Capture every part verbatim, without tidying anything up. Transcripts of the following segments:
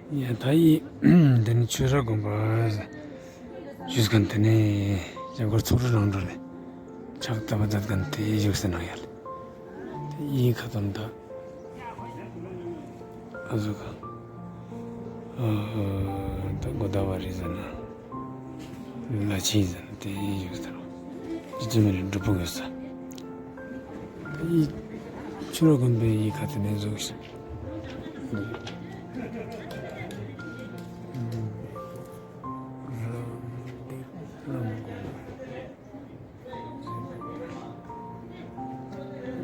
ཡ་ད་ཡི་འདི་ནི་ཆོས་ར་དགོན་པ་བཞུགས་མཁན། དེ་ནས་རྒྱ་གར་ཚོགས་དྲུག་རང་གྲོལ་ནས་ཕྱག་བཏབ་པ་མཛད་མཁན་དེ་བཞུགས་ས་ན་ཡ་ལ། དེ་ཡི་ཁ་ཏོན་ད་ཨ་ཟུ་ཁ་ཨ་ད་གོ་ད་བ་རི་ཟ་ན་ལ་ཆིན་ཟ་ན་དེ་བཞུགས་ས་ན་ཇི་ཙམ་རིང་འགྲུབ་པོ་ཡོད་ས། དེ་ཡི་ཆོས་ར་དགོན་པའི་ཡི་ཁ་ཏོན་ནས་བཞུགས་ཤིང་།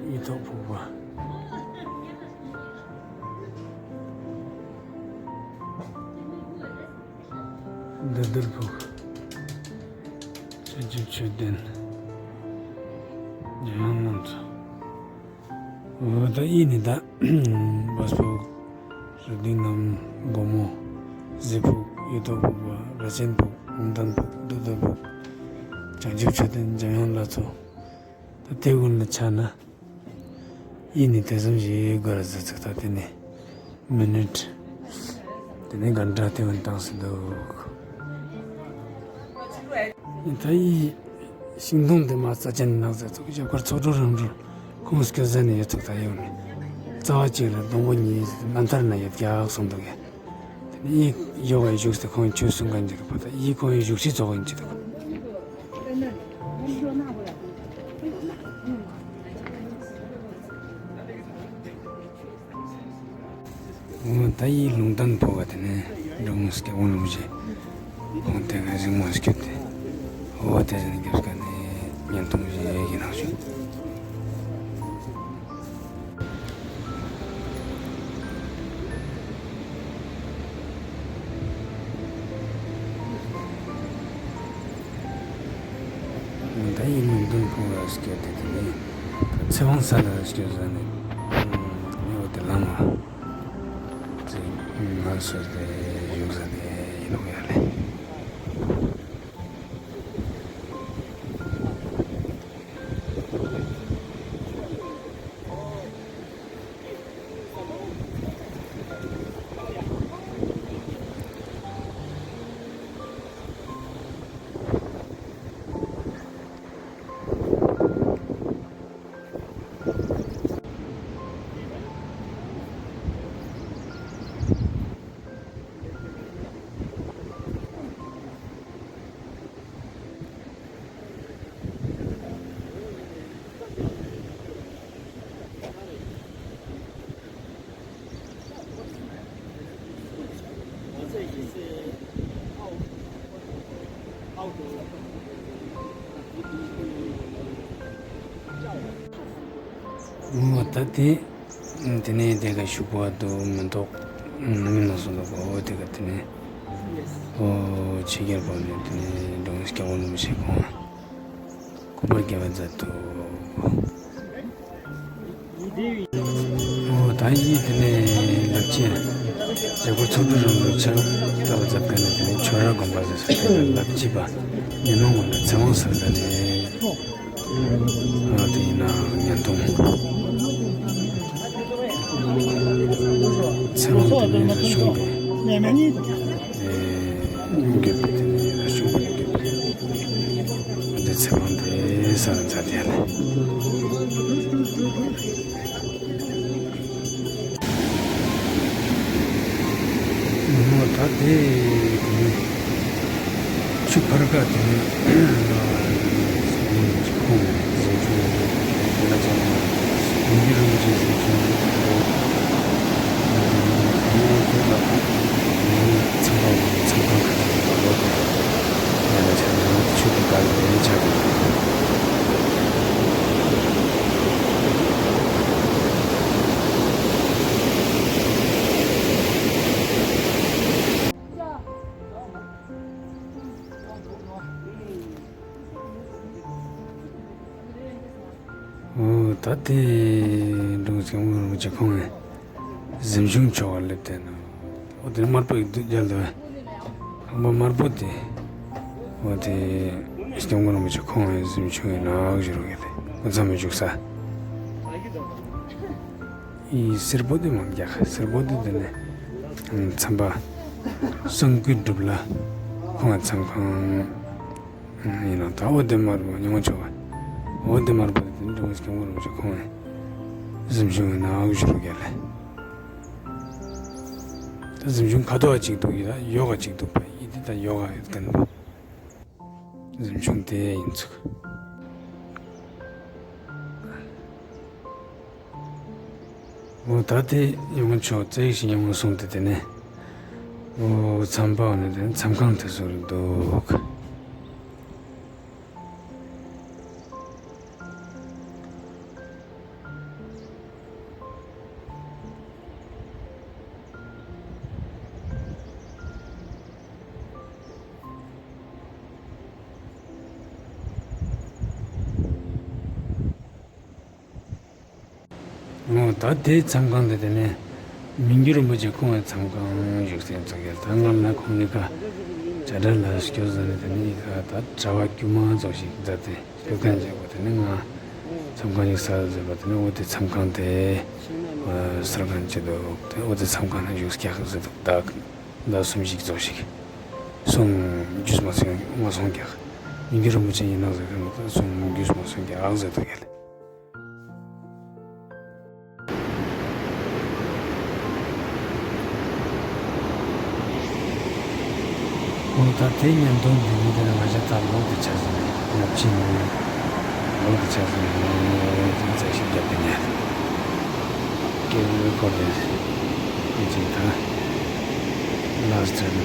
ཡིད་ཐོག་ཕུག་པ། འདི་ལྡུར་ཕུག། བྱང་ཆུབ་མཆོད་རྟེན། འཇམ་དབྱངས་གནམ་མཚོ། འོ་ད་ཡིན་ནི་ད། སྦས་ཕུག། རུ་སྡིངས་གནམ། སྒོ་མོ། གཟི་ཕུག། ཡིད་ཐོག་ཕུག་པ། ར་ཆེན་ཕུག། ལུང་བསྟན་ཕུག། ལྡུར་ལྡུར་ཕུག། བྱང་ཆུབ་མཆོད་རྟེན། འཇམ་དབྱངས་བླ་མཚོ། ད་དེ་ཀུན་ལ་ཆ་ན། ཡིན་ནི་དེ་ཙམ་ཞིག་དགོས་ར་ཟེར་ཚིག་ད་དེ་ནི། མི་ནིཊ། དེ་ནས་ག་འདྲ་དེ་བོན་བཏང་སྲིད་འདུག་ད་ཡི་ཤིང་སྡོང་དེ་མ་རྩ་ཅན་ནགས་ཚལ་ཚོགས་རྒྱབ་ཁར་ཚོགས་དྲུག་རང་གྲོལ་ཁོང་སྐྱོ་ཟ་ནས་ཡོད་ཚོགས་ད་ཡོད་ནི། རྩ་བ་གཅིག་ལ་སྡོང་པོ་གཉིས་མ་མཐར་ན་ཡོད་རྒྱག་གསུངས་འདུག་གས། དེ་ནས་ཡི་ཡོ་གའི་བཞུགས་སུ་ཁོང་ཆོས་གསུང་མཁན་གྱི་རིག་པ་དང་ཡི་ཁོང་ཡི་བཞུགས་ཁྲི་ཚོགས་ཡིན་གྱི་འདུག་འོ་ད་ཡི་ལུང་བསྟན་ཕོ་བ་དེ་ནས་འབྲོང་སྐྱ་བོ་ལུང་བཞེས། ཁོང་དེ་ག་གཟིགས་མོ་སྐྱོད་དེ། འོ་དེ་བཞིན་རྒྱབ་ཀ་ནས་བརྙན་ཐུང་བཞེས་ཡོད་ཀྱི་ནང་བཞིན། འོ་ད་ཡི་ལུང་བསྟན་ཕོ་བ་སྐྱོད་དེ་དེ་ནས་ཚེ་དབང་ས་ལ་སྐྱོད་ཟ་ནས་ནི་འོ་དེ་ལམ་བ། ཚེ་ང་སོ་དེ་ཡོད་ས་དེ་ཡིན་ནོ་ཡ་ལེ། འོ་ད་དེ། དེ་ནས་དེ་ག་ཞུགས་པ་དུ་མི་འདུག་ནུ་མི་ནུ་སོ་འདུག་འོ་དེ་ག་དེ་ནས། འོ་ཆེ་རྒྱལ་པོ་ནས་དེ་ནས་འབྲོང་སྐྱ་བོ་ནུ་ཞིག་ཁོང་། སྐུ་པར་རྒྱལ་བ་མཛད་དོ། འོ་ད་ཡིས་དེ་ནས་ལབ་ཅེ། རྒྱ་གར་ཚོགས་དྲུག་རང་གི་ཕྱག་བཏབ་པ་མཛད་མཁན་ནས་དེ་ནས་ཆོས་ར་དགོན་པ་ཟེར་ས་དེ་ལ་ལབ་ཅེ་པ། ཉི་མ་ངོ་ལ་ཚེ་དབང་ཟེར་ས་ནས། ཨ་དེ་ཡིན་ན་ཉན་ཐུང་། ཚེ་དབང་དེ་ནས་ར་ཆུང་པའི། ཨེ་རྒྱལ་པོ་དེ་ནས་ར་ཆུང་པའི་རྒྱལ་པོ། འདི་ཚེ་དབང་དེ་ས་ར་མཛད་དེ་ལས། མོ་ད་དེ་དེ་ནས་ཆུ་ཕར་ཁ་དེ་ནས་ཁོང་གཟིམ་ཆུང་ཡོད་དེ་ལ་ཚང་མ་ཡིན་གྱི་རུང་གི་གཟིམ་ཆུང་ཡོད་དེ་ལ་ཚང་མ་ཚང་ཁང་ཁ་ལ་ལོ་དེ་ཡ་ལ་ཆ་ནས་ཆུ་དེ་ག་ལ་ཆགས་དགོས། འོ་ད་དེ་འབྲོང་སྐྱ་བོ་ནུ་ཞིག་ཁོང་ནས་གཟིམ་ཆུང་ཆོག་པ་སླེབས་ཏེ་ན། འོ་དེ་དམར་པོ་ཡི་རྒྱལ་དུ་ཁང་པ་དམར་པོ་དེ། འོ་དེ་སྐྱབས་མགོན་རིན་པོ་ཆེ་ཁོང་ཡི་གཟིམ་ཆུང་ཡིན་ནག་ཞུ་རུ་གི་དེ་སྐུ་མཚམས་མི་འཇུག་ས། ཡི་སེར་པོ་དེ་མང་རྒྱག་སེར་པོ་དེ་དེ་ནས་ཚན་པ་ གསང་སྐུ་སྒྲུབ་ལ་ཁོང་མཚམས་ཁང་ཡིན་ནོ། ད་འོ་དེ་མར་པོ་ཉི་མ་ཆོག་པ། འོ་དེ་མར་པོ་དེ་འགྲོ་སྐྱབས་མགོན་རིན་པོ་ཆེ་ཁོང་གཟིམ་ཆུང་ནང་བཞུགས་རྒྱ་ལས། ད་གཟིམ་ཆུང་ཁ་དོག་གཅིག་འདུག་ཡོད། ད་ཡོ་ག་གཅིག་འདུག་པ་ཡིན་དེ། ད་ཡོ་ག་ཡོད་མཁན་པ། གཟིམ་ཆུང་དེ་ཡིན་ཚུགས། འོ་ད་དེ་ཉི་མ་ཆོག་རྩེ་ཞིག་ཉི་མ་སོང་སྟེ། དེ་ནས་འོ་མཚམས་པ་འོ་ནས་དེ་མཚམས་ཁང་དེ་ཚོ་རེད་འདུག། འོ་ད་དེའི་མཚམས་ཁང་དེ། དེ་ནས་མི་འགྱུར་རིན་པོ་ཆེ་ཁོང་གི་མཚམས་ཁང་བཞུགས་སའི་ཚོགས་ཀྱི། ད་སྔར་ན་ཁོང་གཉིས་ཀ་བྱ་བྲལ་ལ་སྐྱོ་ཟ་ནས། དེ་ནས་གཉིས་ཀ་ད་གྲྭ་པ་དཀྱུས་མ་ཚོ་ཞིག་མཛད་དེ་སྐྱོ་མཁན་བྱས་པ། དེ་ནས་ང་མཚམས་ཁང་ཞིག་གསར་བཟོས་པ། དེ་ནས་འོ་དེ་མཚམས་ཁང་དེ་གསར་ཁང་བྱས་འདུག། དེ་འོ་དེ་མཚམས་ཁང་ན་བཞུགས་སྐྱག་ཟེར་འདུག། ཟླ་ཟླ་གསུམ་བཞི་ཙམ་ཞིག་སོང་། རྒྱུས་མ་སོང་། མ་སོང་ཀྱག། མི་འགྱུར་རིན་པོ་ཆེ་ཡིན་ནོ་ཟེར་མཁན་ལ་སོང་། རྒྱུས་མ་སོང་ཀྱག་ཟེར་འདུག་ག་ལ། འོ་ད་དེ་ཉིན་དོན་འདི་ཉིད་དེ་ནས་ང་ཅག་ད་ལོག་སྟེ་ཆ་ཟིན་ནས། ལབ་ཕྱིན་ནས་ལོག་སྟེ་ཆ་ཟིན་ནས། དེ་ཚེ་ཞིག་རྒྱབ་པའི་ཉལ་སྐྱེ་བོའི་སྐོར་དེ་ཅིག་ད་ལ་སྟེ་དེ་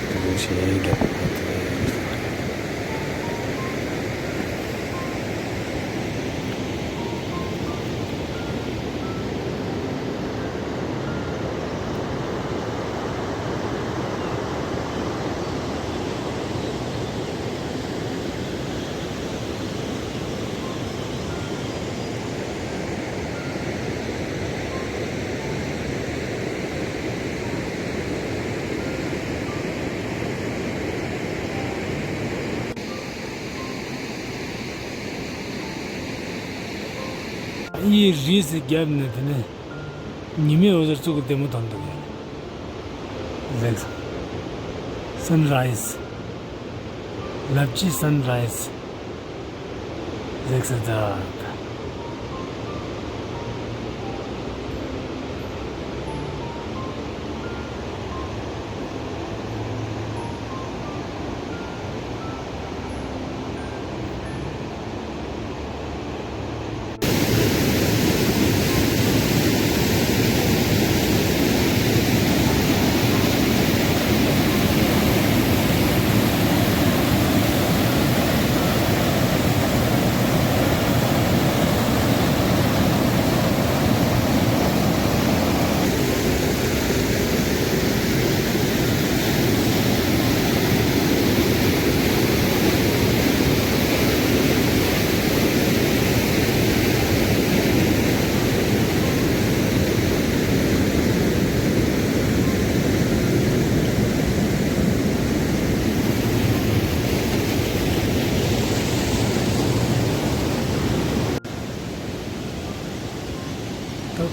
ཚོ་ཞིག་རྒྱབ་པའི་ཉལ་དེ། ཡི་རིས་སུ་བརྒྱབ་ནས། དེ་ནས་ཉི་མའི་འོད་ཟེར་གཙུག་གི་ལྡེ་མོ་ཐོན་འདུག་ཡ། གཟིགས། Sunrise། ལབ་ཀྱི་sunrise། གཟིགས་སུ་ད། ད་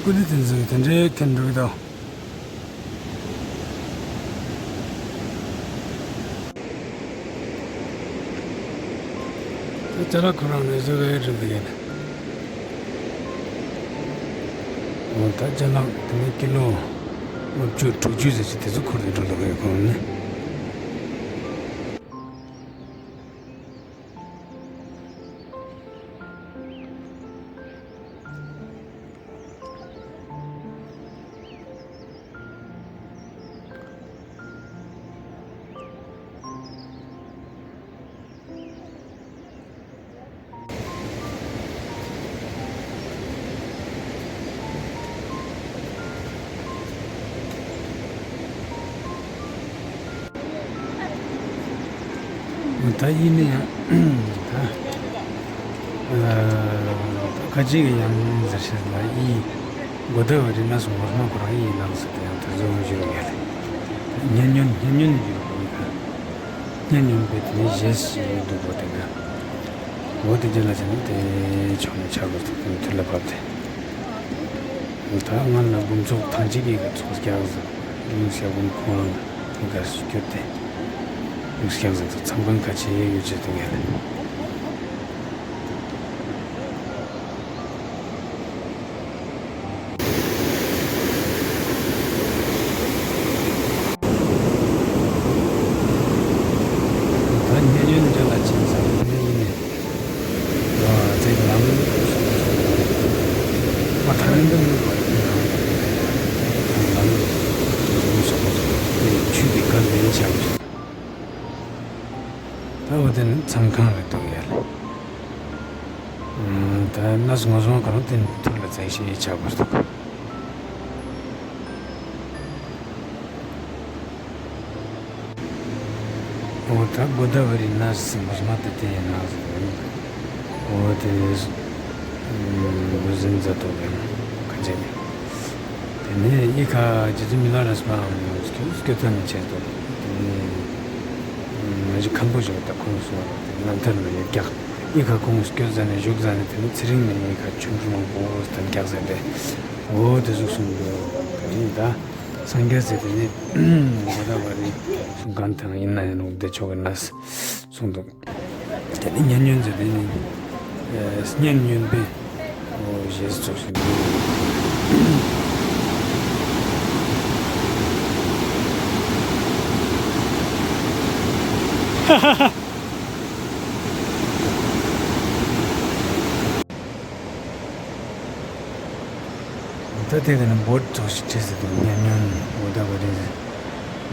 སྐུ་ལུས་དེ་ཚོ་དེ་འདྲའི་ཁེངས་འགྲོ་གི་འདུག། ད་ཅ་ལག་ཁོ་རང་ནས་བཟོ་བའི་རིགས་འདུག་ཡ། འོ་ད་ཅ་ལག་དེ་ནས་ཀི་ལོ་ལྔ་བཅུ་དྲུག་ཅུ་ཟེར་གྱི་དེ་ཚོ་འཁུར་ནས་འགྲོ་འདུག་གས་ཁོང་ནི། ད་ཡིན་ན་ཡང་ད་ཁ་ཅིག་གི་ཡང་ཟེར་ཤེས་ལ་ཡིན། གོ་ད་བ་རི་ན་སོང་བར་མ་ཁོ་རང་ཡིན་ནམ་ཟེར་ཏེ་ཡང་དེ་ཚོ་ཡོང་རྒྱུ་རེད། ཉན་ཉོན་ཉན་ཉོན་ནི་ཡོད་དགོས་ཀ། ཉན་ཉོན་པའི་དེ་ནས་གཞས་ཤིག་འདུག་གོ། དེ་ན་འོ་དེ་རྒྱུ་ལ་བྱས་ནས་དེ་ཕྱོགས་ནས་ཆགས་དགོས་ཏེ། དེ་ནས་དུས་ལ་བབས་ཏེ། ད་ང་ལ་འབུམ་ཚོགས་ཐང་ཅིག་གི་ཚོགས་རྒྱག་ཟེར། ཡུམ་ཞབས་དྲུང་ཁོང་རང་གི་སྐྱོད་དེ་ཡུམ་ཞབས་དྲུང་ཚོ་མཚམས་ཁང་ཁ་ཆེ་ཡོད་ཅེས་དུ་ངེས་ལ། ད་ཉེ་ཉོན་འདྲ་ལ་ཕྱིན་ཚར་ཡིན་ནི་ཡིན་ནི། ཨ་ཙི་ལམ། མ་ཐང་འདི་མི་བར་ཡིན་ན། ལམ། ལམ་སོགས་པ་སོགས་པའི་ཆུ་དེ་ག་ལེན་བྱ་དགོས། ད་འོ་དེ་ནི་མཚམས་ཁང་རེད་འདུག་ཡ་ལ། ད་གནས་ངོ་སོང་གང་དེ་ཐུག་ལ་བཙལ་ཤེས་བྱ་དགོས་འདུག། འོ་ད་གོ་ད་བ་རི་ན་སིང་བ་མ་ཏི་ཏི་ཡིན་ན་ཟེར། འོ་དེ་འོ་ཟིན་ཛ་ཏོ་གི་ཁ་ཆེ་གི། དེ་ནས་ཨི་ཁ་རྗེ་བཙུན་མི་ལ་རས་པའམ་སྐྱོ་སྐྱོ་ཐོན་ནས་ཆེད་དུ་དེ་ནས་ང་ཞིག་ཁམ་བུ་ཞིག་ད་ཁོང་སོང་བ་དེ་རྣམ་ཐར་ན་ཡོད་ཀྱག། ཨི་ཁ་ཁོང་སྐྱོ་ཟ་ནས་བཞུགས་ཟ་ནས་དེ་ནས་ཚེ་རིང་ནས་ཨི་ཁ་ཆུང་ཆུང་མང་པོ་ཐོན་ཀྱག་ཟེར་ཏེ། འོ་དེ་ཟུག་གསུངས་འདུག་ད་ཡིན་ད། སངས་རྒྱས་ཟེར་དེ་ནི་གོ་ད་བ་རི་གསུང་མཁན་དང་ཡིན་ན་ཡང་བདེ་མཆོག་གི་གནས་གསུངས་འདུག། དེ་ནི་ཉེ་ཉོན་ཟེར་དེ་ནི་ཉེ་ཉོན་པའི་འོ་ཞེས་སོགས་ཤིག་འདུག། ད་དེ་ག་ནས་བོད་ཚོགས་ཤིག་ཁྲིད་ཟེར་དུས་ཉན་ཉོན་འོ་ད་བོད་རིགས་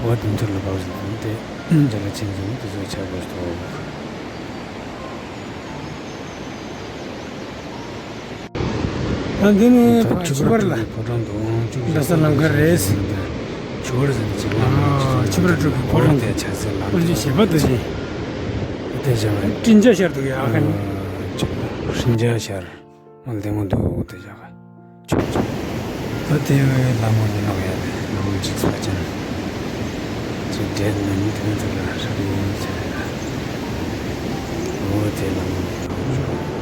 བོད་དུ་མཐུར་ལ་བབས་ཟེར་དུས་དེ་འདྲ་ལ་ཕྱིན་ཟིན་དེ་ཚོ་ཆགས་དགོས་སོ། ད་འདི་ནི་ཕ་ཆུ་བར་ལ་ཕོ་བྲང་དུ་འོང་བཅུག་རྡ་ས་ལམ་ཁ་རེད། ཆུ་བར་ཟེར་ནས་ཅིག་ལམ་ཆུ་བར་དྲུག་གི་ཕོ་བྲང་དེ་ཆགས་ཟེར་ལམ་དེ་ཞེས་པ་དུ་ཞིང་དེ་བྱ་བ་སྤྲིན་བྱ་ཤར་དུ་ཡ་ཁན་སྤྲིན་བྱ་ཤར། ལྡེ་མོ་འདུག་དེ་བཞག་ཆོག་ཆོག་ད་དེ་བས་ལ་མོ་འདི་ནོ་ཡ་དེ་ལ་མོ་འཇིགས་པ་ཅན་ཅིག་འདྲེད་ན་ནི་དེ་ཚོ་ལ་ཧྲ་རེ་ཡིན་ཟེར་རེད། འོ་དེ་ལ་མོ་འདི་ནོ་ཆོག།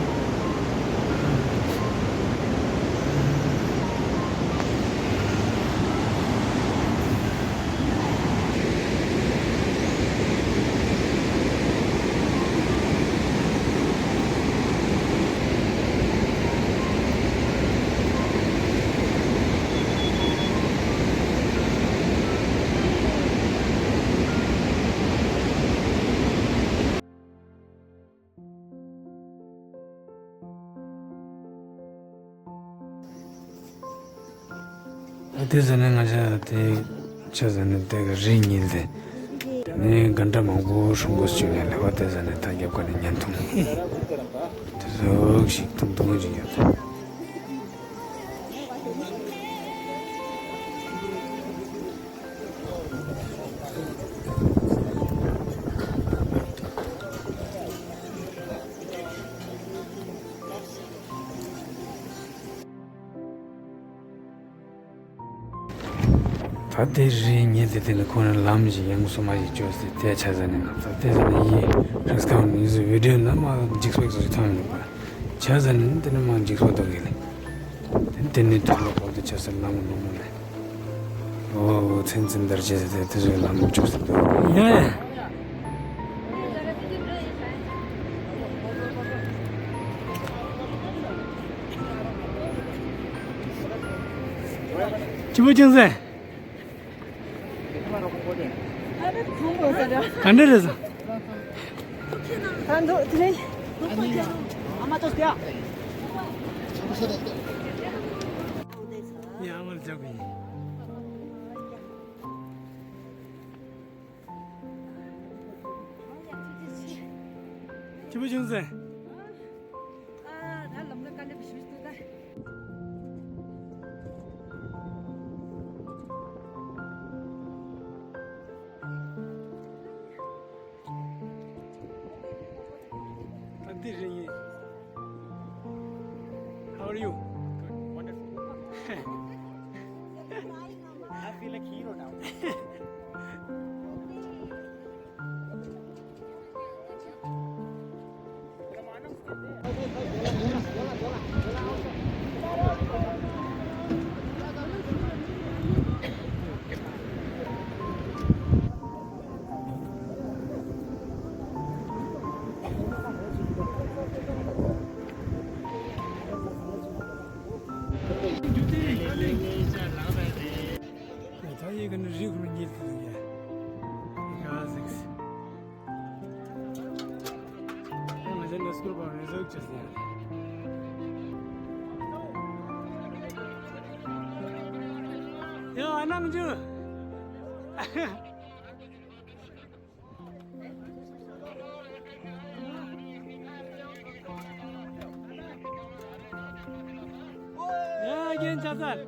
ཨ་དེ་ཟ་ནས་ང་ཅག་དེ་ཆ་ཟ་ནས་དེ་ག་རི་ཉིལ་ཏེ། དེ་ནས་གན་ཏྲ་མང་པོ་སྲུང་དགོས་བྱུང་ཡ་ལེ་བ་དེ་ཟ་ནས་ཐག་རྒྱབ་ཁ་ནས་ཉན་ཐུང་། དེ་ཟོག་ཞིག་ཐུང་ཐུང་ཞིག་ཡོད་དེ། ད་དེ་རིང་ངས་དེ་དེ་ལ་ཁོང་རང་ལམ་ཞིག་ཡང་སོ་མ་ཞིག་བཅོས་ཏེ་དེ་ཆ་ཟ་ནས་ནང་ད་དེ་ཟ་ནས་ཡིན་རེས་ཁང་ནས་བི་ཌིའོ་ནང་མ་འཇིགས་སོགས་ཟོ་ཞིག་ཐང་མི་འདུག་པ། ཆ་ཟ་ནས་དེ་ནས་མ་འཇིགས་སོགས་འདུག་གི་ལེ། དེ་དེ་ནས་དུས་ལ་བོར་དུ་ཆ་ཟ་ལམ་ནོར་མོ་ལེ། ཨོ་ཚན་ཚན་དར་རྒྱས་ཟེར་ཏེ་དེ་ཚོའི་ལམ་བཅོས་ཟེར་འདུག་ཡ་ཡ། སྐྱིད་པོ་ཅན་ཟེར། ག་འདྲ་རེད་ཟེར། ཡ་མར་འཇོག་གི་ཡིན། སྐྱིད་པོ་བྱུང་ཟེར། ཨ་ད་ལམ་ལ་དཀའ་ལས་ཞུས་ཏེ་ད། ད་འདི་རེད་ཡིན། How are you? Good. Wonderful. I feel like hero now. དེ་ནི་རིགས་ཁོ་རང་ཉིད་དུ་འདུག་ཡ། ཡ་ག་ཟིག་ང་ཚོ་ནི་སྐུལ་པ་རེ་ཟུག་བྱས་ཟིན། ཡ་ཨ་ནང་འཇུ། ཡ་རྒན་ཆ་ཚར།